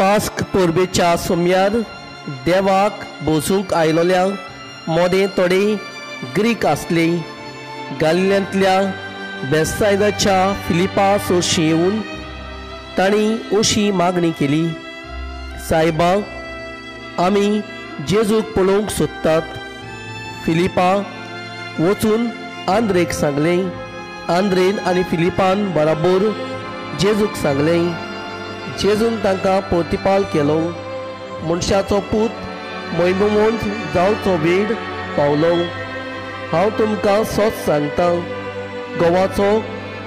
पास्क परबेच्या सोम्यार देवाक बोसूंक आयलोल्या मोदें थोडे ग्रीक आसले. गालिल्यांतल्या बेसायदाच्या फिलिपा सोशी येवन तांणी अशी मागणी केली, सायबा, आमी जेजूक पळोवंक सोदतात. फिलिपा वचून आंद्रेक सांगलें. आंद्रेन आनी फिलिपान बराबर जेजूक सांगलें. जेजून तांकां प्रतिपाल केलो, मनशाचो पूत मोहिमवंत जावचो वेळ पावलो. हांव तुमकां सत सांगता, गंवाचो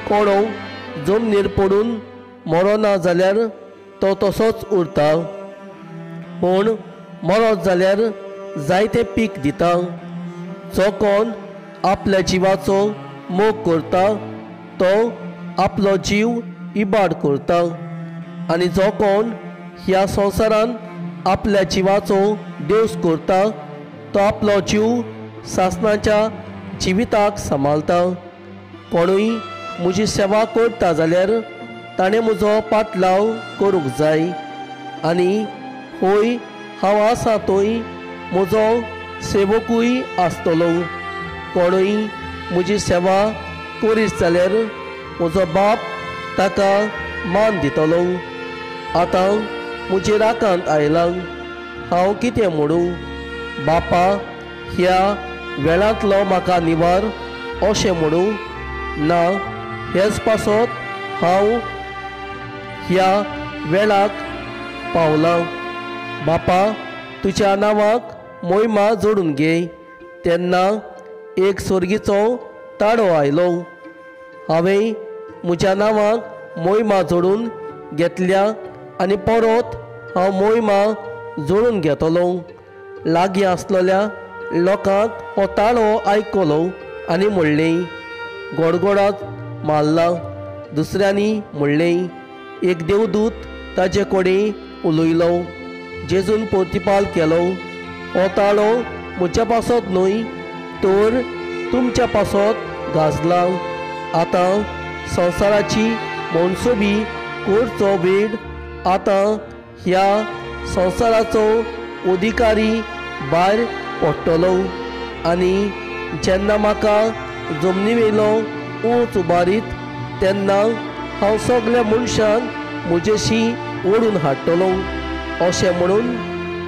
कोणो जमनीर पडून मरोना जाल्यार तो तसोच उरता, पूण मरत जाल्यार जायते पीक दिता. जो कोण आपल्या जिवाचो मोग करता तो आपलो जीव इबाड करता, आनी जो कोण ह्या संवसारांत आपल्या जिवाचो देवस करता तो आपलो जीव सासणाच्या जिविताक सांबाळता. कोणूय म्हजी सेवा करता जाल्यार ताणें म्हजो पाटलाव करूंक जाय, आनी हय हांव आसा थंय म्हजो सेवकूय आसतलो. कोणूय म्हजी सेवा करीत जाल्यार म्हजो बाप ताका मान दितलो. आतां म्हजेर आकांत आयलां, हांव कितें म्हणूं? बापा, ह्या वेळांतलो म्हाका निवार अशें म्हणूं? ना, हेच पासत हांव ह्या वेळाक पावलां. बापा, तुज्या नांवाक मोहिमा जोडून घे. तेन्ना एक स्वर्गीचो ताळो आयलो, हांवें म्हज्या नांवाक मोहिमा जोडून घेतल्या आनी परत हांव मोहिमा जोडून घेतलो. लागीं आसलेल्या लोकांक हो ताळो आयकलो आनी म्हणलें, गोडगोडात मारला. दुसऱ्यांनी म्हणलें, एक देवदूत ताजे कडेन उलयलो. जेजून प्रतिपाल केलो, हो ताळो म्हज्या पासत न्हय तर तुमच्या पासत गाजला. आतां संवसाराची मनसोबी करचो वेळ, आतां ह्या संवसाराचो अधिकारी भायर पडटलो, आनी जेन्ना म्हाका जमनीवेलो ऊंच उबारीत तेन्ना हांव सगल्या मनशांक म्हजेशी ओडून हाडटलो. अशें म्हणून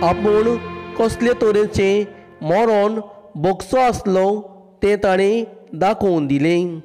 आपूण कसले तरेचें मरण भोगचो आसलो तें ताणें दाखोवन दिलें.